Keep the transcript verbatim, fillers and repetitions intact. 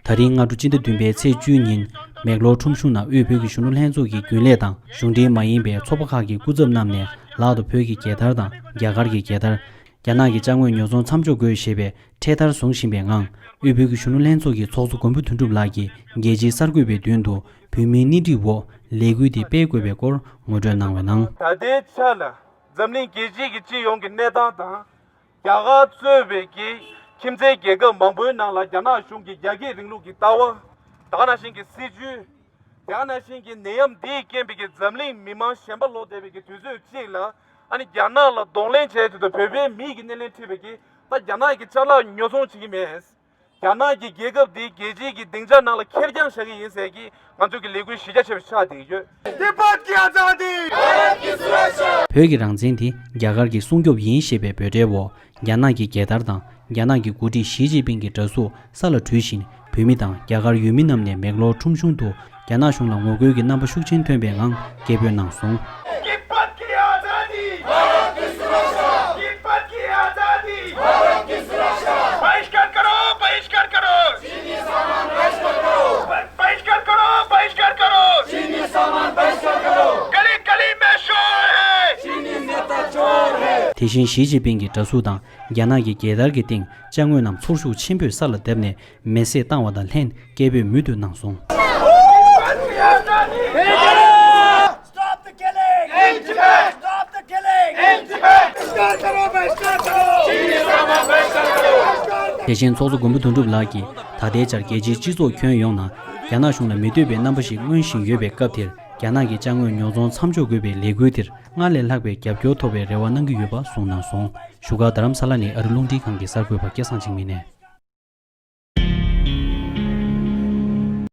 ད་རིང་སྔ་དྲོ་སྤྱི་ཟླ་བདུན་པའི་ཚེས་བཅུའི་ཉིན། མེག་ལོར་ཁྲོམ་གཞུང་ནང་དབུས་བོད་ཀྱི་གཞོན་ནུ་ལྷན་ཚོགས་ཀྱི་རྒྱུན་ལས་དང་གཞུང་འབྲེལ་མ་ཡིན་པའི་ཚོགས་པ་ཁག་གི་སྐུ་ཚབ་རྣམས་ནས། ལག་ཏུ་བོད་ཀྱི་རྒྱལ་དར་དང་རྒྱ་གར་གྱི་རྒྱལ་དར། རྒྱ་ནག་གི་ཅ་དངོས་ཉོ་ཚོང་མཚམས་འཇོག་དགོས་ཞེས་པའི་འཕྲེད་དར་བཟུང་བཞིན་པའི་ངང་། དབུས་བོད་ཀྱི་གཞོན་ནུ་ལྷན་ཚོགས་ཀྱི་ཚོགས་གཙོ་མགོན་པོ་དོན་གྲུབ་ལགས་ཀྱིས་རྒྱལ་སྤྱིའི་གསར་འགོད་པའི་མདུན་དུ་བོད་མིའི་སྣེ་ཁྲིད་འོག་ལས་འགུལ་དེ་སྤེལ་དགོས་པའི་སྐོར་ངོ་སྤྲོད་གནང་བའི་ནང་། ད་ལྟའི་ཆ་ལ་འཛམ་གླིང་རྒྱལ་སྤྱི་གི་སྤྱི་ཡོངས་ཀྱི་གནས་སྟངས་དང་། རྒྱ་གར་གཙོས་པའི་གི་ཁྱིམ་མཚེས་རྒྱལ་ཁབ་མང་པོའི་ནང་ལ་རྒྱ་ནག་གཞུང་གིས་རྒྱ་སྐྱེད་རིང་ལུགས་ཀྱི་ལྟ་བ། ད་ག་ནང་བཞིན་གྱི་སྲིད་བྱུས། དེ་ག་ནང་བཞིན་གྱི་ནད་ཡམས་འདིས་རྐྱེན་པས་ཀྱི་འཛམ་གླིང་མི་མང་ཞེན་པ་ལོག་བསྡད་པའི་གི་དུས་ཚོད་གཅིག་ལ། ཨ་ནི་རྒྱ་ནག་ལ་གདོང་ལེན་བྱས་དུས་དུ་བོད་པའི་མི་གི་སྣེ་ལེན་ཁྲིད་པའི་གི་ད་རྒྱ་ནག་གི་ཅ་ལག་ཉོ་ཚོང་བྱེད་ཀྱི་མེད། རྒྱ་ནག་གི་རྒྱལ་ཁབ་འདི་རྒྱལ་སྤྱིའི་གི་སྡིངས་ཆ་ནང་ལ་ཁེར་རྐྱང་བཞག་གི་ཡིན་ཟེར་གི་ང་ཚོ་གི་ལས་འགུལ་གཞི་རྒྱ་ཆེ་བ་ཆགས་བསྡད་ཀྱི་ཡོད། तिब्बत की आजादी। བོད་ཀྱི་རང་བཙན་དེ་རྒྱ་གར་གྱི་སྲུང་སྐྱོབ་ཡིན་ཞེས་པའི་འབོད་སྒྲའི་འོག་རྒྱ་ནག་གི་རྒྱལ་དར་དང་རྒྱ་ནག་གི་འགོ་ཁྲིད་ཞི་ཅིན་ཕིང་གི་འདྲ་གཟུགས་ས་ལ་དྲུད་བཞིན། བོད་མི་དང་རྒྱ་གར་ཡུལ་མི་རྣམས་ནས་མེག་ལོར་ཁྲོམ་གཞུང་དུ་རྒྱ་ནག་གཞུང་ལ་ངོ་རྒོལ་གྱི་རྣམ་པ་ཤུགས་ཆེན་ཐོན་པའི་ངང་སྐད་འབོད་གནང་སོང་། तिब्बत की आजादी, भारत की सुरक्षा। तिब्बत की आजादी, भारत की सुरक्षा। बहिष्कार करो, बहिष्कार करो। चीनी सामान बहिष्कार करो। ब-, बहिष्कार करो, बहिष्कार करो। चीनी सामान बहिष्कार करो। गली गली में शोर है। चीनी नेता चोर है। དེ་བཞིན་ཞི་ཅིན་ཕིང་གི་འདྲ་གཟུགས་དང་རྒྱ་ནག་གི་རྒྱལ་དར་གྱི་སྟེང་ཅ་དངོས་རྣམས་ཚོར་ཤུགས་ཆེན་པོས་ས་ལ་བརྡབས་ནས་མེ་བསྲེགས་བཏང་བ་དང་ལྷན་སྐད་འབོད་མུ་མཐུད་གནང་སོང་། Stop the killing! In Tibet! Stop the killing! In Tibet! बहिष्कार करो, बहिष्कार करो! དེ་བཞིན་ཚོགས་གཙོ་མགོན་པོ་དོན་གྲུབ་ལགས་ཀྱིས་ད་ལྟའི་ཆར་རྒྱལ་སྤྱིའི་སྤྱི་ཚོགས་ཁྱོན་ཡོངས་ནང་རྒྱ་ནག་གཞུང་ལ་མི་འདོད་པའི་རྣམ་པ་ཞིག་མངོན་བཞིན་ཡོད་པའི་སྐབས་དེར། རྒྱ་ནག་གི་ཅ་དངོས་ཉོ་ཚོང་མཚམས་འཇོག་དགོས་པའི་ལས་འགུལ་དེར་སྔར་ལས་ལྷག་པའི་རྒྱབ་སྐྱོར་ཐོབ་པའི་རེ་བ་གནང་གི་ཡོད་པ་གསུངས་གནང་སོང་། བཞུགས་སྒར་རྡ་རམ་ས་ལ་ནས་ཨ་རི་རླུང་འཕྲིན་ཁང་གི་གསར་འགོད་པ་སྐལ་བཟང་འཇིགས་མེད་ནས།